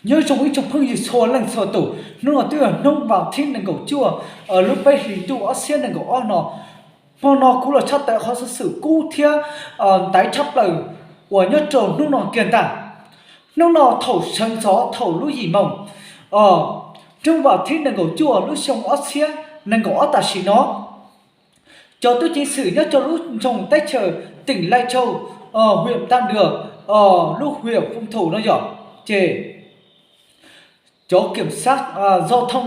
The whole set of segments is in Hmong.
Nyob zoo ib tsoom phooj ywg txhua leej txhua tus, hnub no twb yog hnub vas thib nees nkaum cuaj lub peb hlis ntuj ob txhiab nees nkaum ob no. Hmo no kuv los tshaj tawm qhov xov xwm kub thiab ntaiv tshaj plaws uas nyob rau hnub no kiag ntag. Hnub no thaum sawv ntxov thaum lub yim moos, hnub vas thib nees nkaum cuaj lub xyoo ob txhiab nees nkaum ob tam sim no, cov tub ceev xwm nyob rau lub nroog teb chaws teem Lais Tsau, hwm Tam Dwm, lub hwm Foom Thum no yog, ces cov kiam xab zov thooj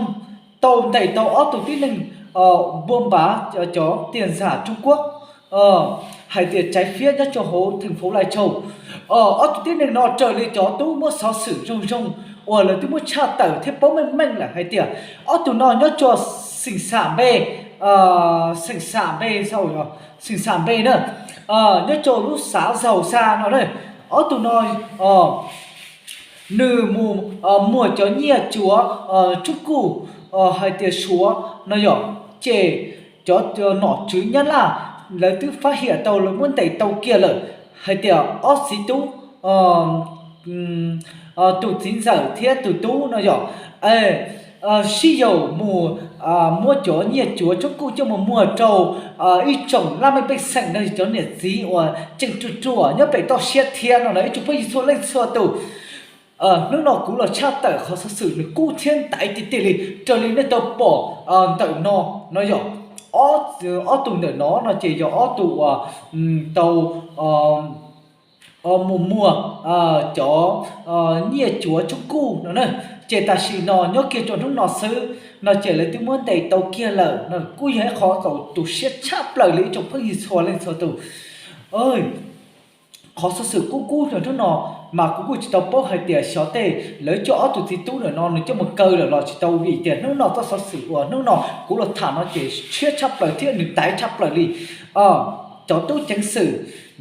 tau ntes tau ob tug tib neeg npua npav cov tiag zam Tsuj Kuab hais tias tsaiv fiab nyob rau hauv theem fauv Lais Tsau. Ob tug tib neeg no raws li cov tub muab xov xwm zoo zoo uas lawv twb muab tshaj tawm thiab paub meej meej lawm hais tias ob tug no nyob rau xeem xam npe, xeem xam npe, xeem xam npe na, nyob rau lub xav Zaus Xa no na. Ob tug no nws mus muag cov nyiaj tsuav tsub kuj hais tias Suav no yog, ces cov nom tswv Nyab Laj lawv twb fab hiam tau lawv muab ntes tau kiag lawm hais tias ob txiv tub, tus txiv ntxawm thiab tus tub no yog sib yaum mus muab cov nyiaj tsuav tsub kuj coj mus muag rau ib tsoom laj mej pej xeem no, cov niam txiv uas tseem ruam ruam nyob pem toj siab thiab no na ib tsoom phooj ywg txhua leej txhua tus. Hnub no kuv los tshaj tawm qhov xov xwm nws kub thiab ntaiv tiag tiag li raws li nej tau pom ntawm no, no yog ob tug ntawm no no ces yog ob tug uas tau mus muag cov nyiaj tsuav tsub kuj no na. Ces tam sim no nyob kiag rau hnub no xwb no ces lawv twb muab ntes tau kiag lawm no, kuj yog ib qhov txaus tu siab tshaj plaws li ib tsoom phooj ywg txhua leej txhua tus. Qhov xov xwm kub kub rau hnub no mas kuv kuj tsis tau paub hais tias xyov tej lawv coj ob tug txiv tub ntawm no nws coj mus kaw lawm los tsis tau, vim tias hnub no txoj xov xwm uas hnub no kuv los tham no ces tshiab tshaj plaws thiab nws ntaiv tshaj plaws li. Cov tub ceev xwm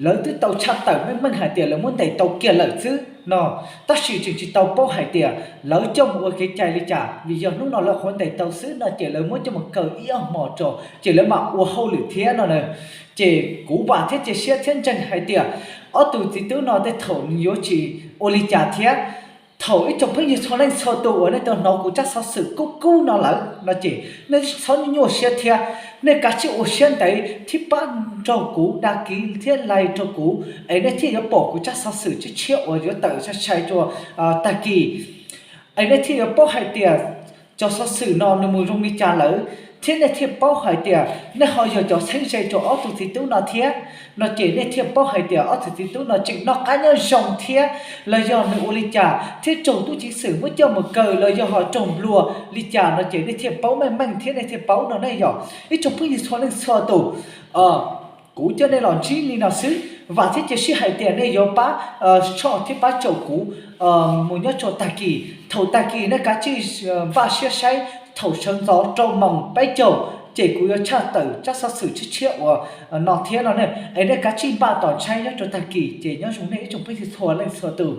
lawv twb tau tshaj tawm meej meej hais tias lawv muab ntes tau kiag lawm xwb no, tab sis tseem tsis tau paub hais tias lawv coj mus ua kev cai li cas, vim yog hnub no lawv qhuav ntes tau xwb no ces lawv muab coj mus kaw ib ob hmo rau ces lawv mam ua hauj lwm thiab no na. Ces kuv vam thiab cia siab thiab ntseeg hais tias ob tug txiv tub no tej thaum nws yuav tsis ua li cas thiab. Thaum ib tsoom phooj ywg txhua leej txhua tus uas nej tau hnov kuv tsab xov xwm kub kub no lawm no ces nej txhob nyuaj nyuaj siab thiab, nej kav tsij ua siab ntev thiab pab nrog kuv dag kiv thiab like rau kuv es nej thiaj yuav pom kuv tsab xov xwm tshiab tshiab uas yuav tawm sai sai rau tag kis. Es nej thiaj yuav paub hais tias cov xov xwm no nws mus zoo li cas lawm, thiab nej thiaj paub hais tias nej ho yog cov txheeb ze rau ob tug txiv tub no thiab. No ces nej thiaj paub hais tias ob tug txiv tub no tseem noj qab nyob zoo thiab los yog nws ua li cas thiab raug tub ceev xwm muab coj mus kaw los yog ho raug nplua li cas no ces nej thiaj paub meej meej thiab nej thiaj paub no ne yog ib tsoom phooj ywg txhua leej txhua tus. Kuv coj nej los ntsib li no xwb, vam thiab cia siab hais tias nej yuav pab tshoj thiab pab caum kuv mus nyob rau tag kis. Thaum tag kis nej kav tsij npaj siab saib, thaum sawv ntxov rau moos peb caug ces kuv yuav tshaj tawm tsab xov xwm tshiab tshiab uas no thiab no ne, es nej kav tsij npaj tos ntshai nyob rau tag kis ces nyob zoo nej ib tsoom phooj ywg txhua leej txhua tus.